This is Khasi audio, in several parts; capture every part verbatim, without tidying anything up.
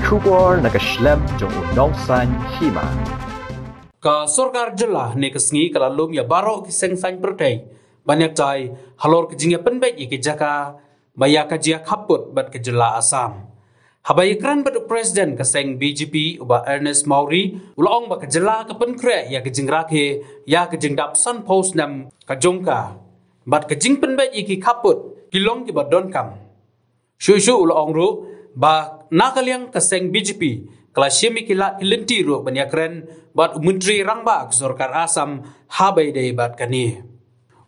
Khubor na ka shlem jong u nongsan hima. Ka sorkar jylla ne ka sngi ka la lum ïa baroh ki seng saiñ pyrthei ban ïatai halor ka jingïapynbeit ïa ki jaka ba ïa ka jia khappud bad ka jylla Assam. Haba ïakren bad u president ka seng B J P u Bah Ernest Mawrie u la ong ba ka jylla ka pynkhreh ïa ka jingrakhe ïa ka jingdap san phew snem ka jong ka bad ka jingpynbeit ïa ki khappud ki long kiba donkam. Shuh shuh u la ong ruh ba na ka liang ka seng B J P ka la shim ïa ki lad ki lynti ruh ban ïakren bad u Myntri Rangbah ka sorkar Assam haba ïadei bad kane.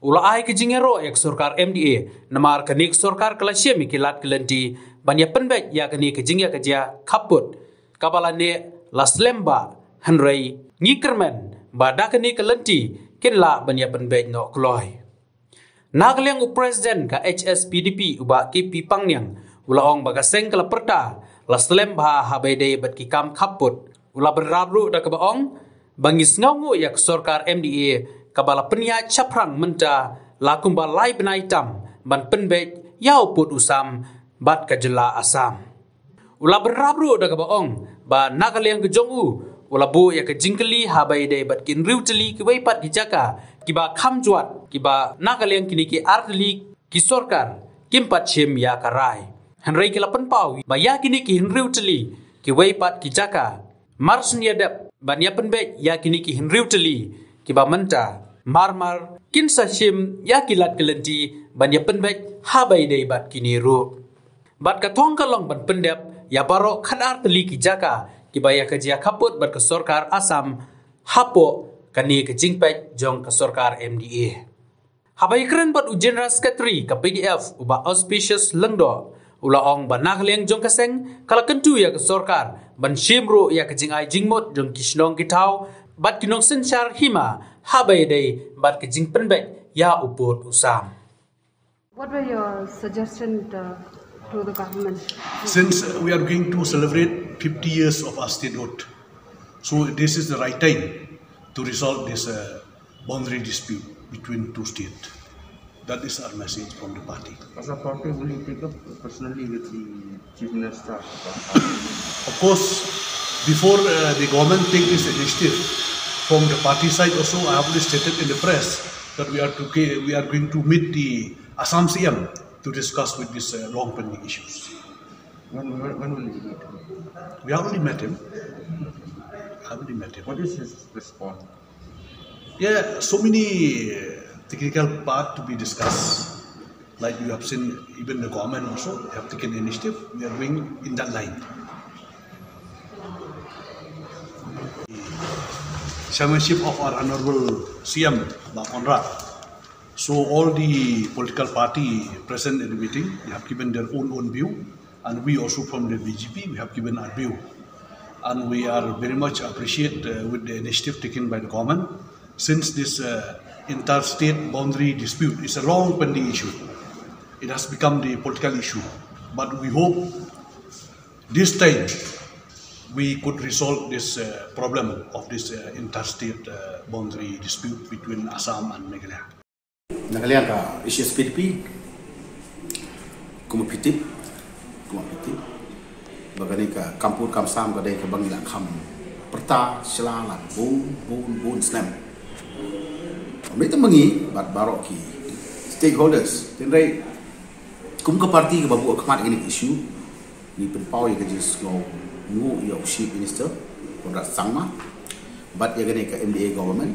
U la ai ka jingïaroh ïa ka sorkar M D A namar kane ka sorkar ka la shim ïa ki lad ki lynti ban ïapynbeit ïa kane ka jingïakajia khappud kaba la neh la slem bha, hynrei ngi kyrmen ba da kane ka lynti kin lah ban ïapynbeit noh kloi. Na ka liang u president ka H S P D P u Bah K P Pangniang u la ong ba ka seng ka la pyrta la slem bha haba ïadei bad ki kam khappud. U la bynrap ruh da kaba ong ba ngi sngewnguh ïa ka sorkar M D A kaba la pynïaid shaphrang mynta la kumba lai bnai tam ban pynbeit ïa u pud u sam bad ka jylla Assam. U la bynrap ruh da kaba ong ba na ka liang ka jong u u la buh ïa ka jingkylli haba ïadei bad ki hynriew tylli kiwei pat ki jaka kiba kham jwat kiba na ka liang kine ki ar tylli ki sorkar kim pat shim ïa ka rai. Hynrei ki la pynpaw ba ïa kine ki hynriew tylli kiwei pat ki jaka mar shen ïa dep ban ïapynbeit ïa kine ki hynriew tylli kiba mynta, mar mar kin sa shim ïa ki lad ki lynti ban ïapynbeit haba ïadei bad kine ruh. Bad ka thong ka long ban pyndep ïa baroh khatar tylli ki jaka kiba ïakajia khappud bad ka sorkar Assam hapoh kane ka jingpeit jong ka sorkar M D A. Haba ïakren bad u General Secretary ka P D F u Bah Auspicious Lyngdoh u la ong ba na ka liang jong ka seng ka la kyntu ïa ka sorkar ban shim ruh ïa ka jingai jingmut jong ki shnong ki thaw bad ki nongsynshar hima haba ïadei bad ka jingpynbeit ïa u pud u sam. What were your suggestions uh, to the government? Since uh, we are going to celebrate fifty years of our statehood, so this is the right time to resolve this uh, boundary dispute between two states. That is our message from the party. As a party, will you take up personally with the Chief Minister? Of course, before uh, the government take this initiative, from the party side also, I have already stated in the press that we are to we are going to meet the Assam C M to discuss with these uh, long pending issues. When, when, when will you meet him? We have already met him. I have already met him. What is his response? Yeah, so many uh, technical part to be discussed. Like you have seen, even the government also have taken initiative. We are going in that line. Chairmanship of our Honorable C M, Bah Conrad. So all the political party present in the meeting, they have given their own own view, and we also from the B J P, we have given our view. And we are very much appreciate uh, with the initiative taken by the government, since this uh, interstate boundary dispute is a long pending issue. It has become the political issue. But we hope this time we could resolve this uh, problem of this uh, interstate uh, boundary dispute between Assam and Meghalaya. Na ka liang ka H S P D P, kumba phi tip, kumba phi tip ba kane ka kam pud kam sam ka dei kaba ngi la kham pyrta sha la bun bun bun snem. Ym dei tang ma ngi, bad baroh ki stakeholders. Hynrei kum ka party kaba buh khmat ïa kane ka issue, ngi pynpaw ïa ka jingsngewnguh ïa u Chief Minister Conrad Sangma bad ïa kane ka M D A government,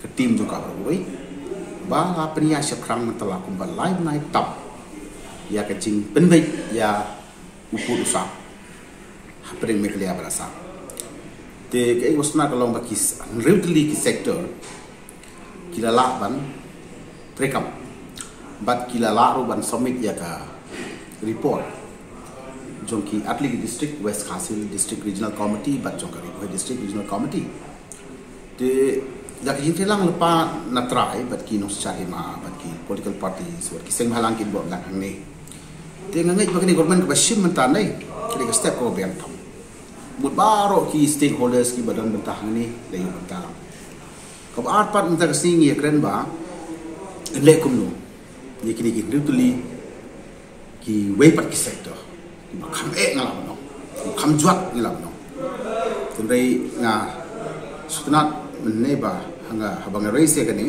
ka team jong ka baroh kawei, ba la pynïaid shaphrang mynta la kumba lai bnai tam ïa ka jingpynbeit ïa u pud u sam hapdeng Meghalaya bad Assam. Te kaei kaba sngewtynnat ka long ba ki hynriew tylli ki sector ki la lah ban treikam bad ki la lah ruh ban submit ïa ka report jong ki artylli ki district, West Khasi Hills District Regional Committee bad jong ka Ri Bhoi District Regional Committee. Te da ka jingtreilang lypa na trai bad ki nongsynshar hima bad ki political parties bad ki seng bhalang ki bym lah hangne. Te nga ngeit ba kane government kaba shim mynta ne ka dei ka step kaba biang tam. Mut baroh ki stakeholders kiba don bynta hangne la ïoh bynta. Kaba ar pat mynta ka sngi ngi ïakren ba leh kumno ïa kine ki hynriew tylli kiwei pat ki sector kiba kham eh nga la ban ong. Kham juak ngi lam nong. Hynrei nga sngewtynnat mynne ba haba nga raise ïa kane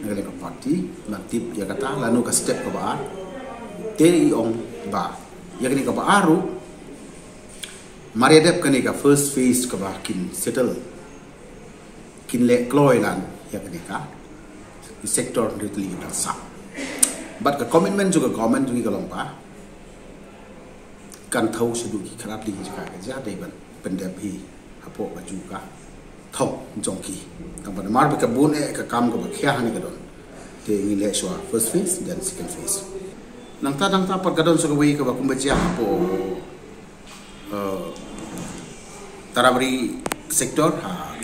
na kane ka party, nga tip ïa kata lano ka step kaba ar. Te i ong ba ïa kane kaba ar ruh mar ïa dep kane ka first phase kaba kin settle, kin leh kloi lan ïa kane ka sector rit li ban sa. But ka commitment jong ka government jong i ka long ba kan thaw shaduh ki khatlai jaka ka jaka dei ban pyndep hi hapoh ka ju ka thong jong ki. Tang ba namar ba ka bun eh ka kam kaba khia hani ka don. Te ngi leh shuwa first phase, then second phase. Nangta nangta pat ka don sa kawei kaba kumba jia hapoh uh, Tarabari sector ha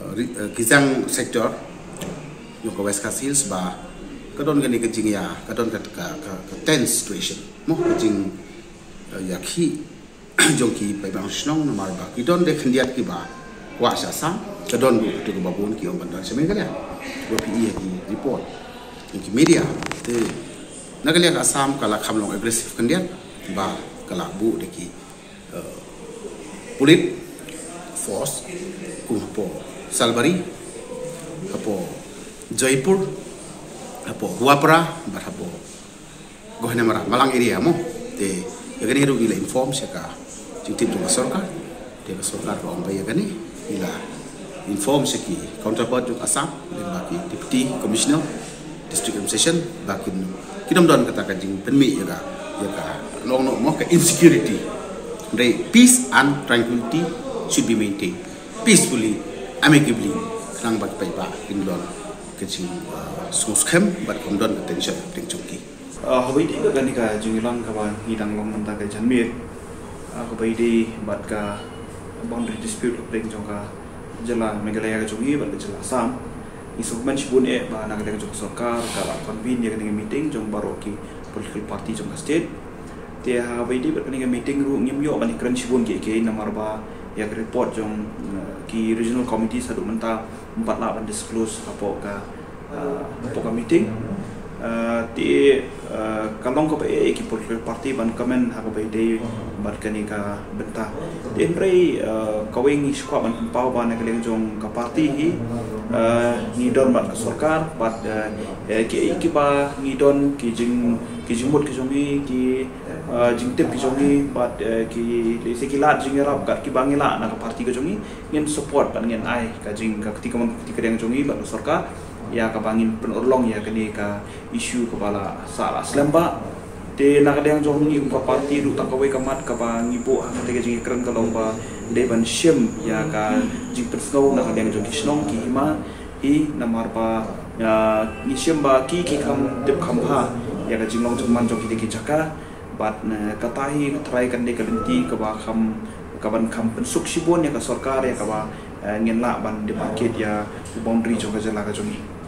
uh, Kizang sector jong ka West Khasi Hills ba ka don kane ka jingïa, ka don ka, ka, ka, ka tense situation mo, ka jing uh, ïa ki jong ki paidbah shnong namar ba ki don de khyndiat kiba kwah sha Assam, ka don ruh katu kaba bun ki ong ban don sha Meghalaya. Ba phi ïa ki report jong ki media te na ka liang Assam ka la kham long aggressive khyndiat ba ka la buh de ki uh, police force kum hapoh Salbari, hapoh Jaipur, hapoh Ruapara bad hapoh Gahnemara, Malang area mo. Te ïa kane ruh ngi la inform sha ka jingtip jong ka sorkar. Te ka sorkar ka ong ba ïa kane ngi la inform sha ki counterpart jong Assam, lem bad ki Deputy Commissioner District Administration ba kin, kin ym don kata ka jingpynmih ïa ka, ïa ka long noh mo ka insecurity. Hynrei peace and tranquility should be maintained peacefully, amicably. Khnang ba ki paidbah kin don ka jing uh, sngewskhem bad kam don ka tension hapdeng jong ki. Uh, haba ïadei bad kane ka jingïalang kaba ngi dang long mynta ka janmiet, uh, kaba ïadei bad ka boundary dispute hapdeng jong ka jylla Meghalaya ka jong ngi bad ka jylla Assam, ngi sngewkmen shibun eh ba na ka liang jong ka sorkar ka la convene ïa kane ka meeting jong baroh ki political party jong ka state. Te haba ïadei bad kane ka meeting ruh ngim ïoh ban ïakren shibun kiei kiei namar ba ïa ka report jong uh, ki regional committees haduh mynta ym pat lah ban disclose hapoh ka uh, hapoh ka meeting. Uh, te uh, ka long kaba eh ki political party ban comment ha kaba ïadei bad kane ka bynta. Te hynrei uh, kawei ngi sngewkwah ban pynpaw ba na ka liang jong ka party hi uh, ngi don bad ka sorkar bad uh, eh, kiei kiba ngi don ki jing, ki jingmut ki jong ngi, ki uh, jingtip ki jong ngi bad uh, ki lehse ki lad jingïarap kat kiba ngi lah na ka party ka jong ngi, ngin support bad ngin ai ka jing ka kti kamon ka kti kadiang jong ngi bad ka sorkar ïa kaba ngin pynurlong ïa kane ka issue kaba la sah la slem ba. Te na ka liang jong ngi kum ka party ruh tang kawei ka mat kaba ngi buh ha kata ka jingïakren ka long ba dei ban shim ïa ka jingpynsngew na ka liang jong ki shnong ki hima hi namar ba uh, ngi shim ba ki ki kham tip kham bha ïa ka jinglong jingman jong kita ki jaka. Bad uh, kata hi ka trai kan dei ka lynti kaba kham, kaban kham pynsuk shibun ïa ka sorkar ïa kaba uh, ngin lah ban demarcate ïa boundary jong ka jylla ka jong ngi.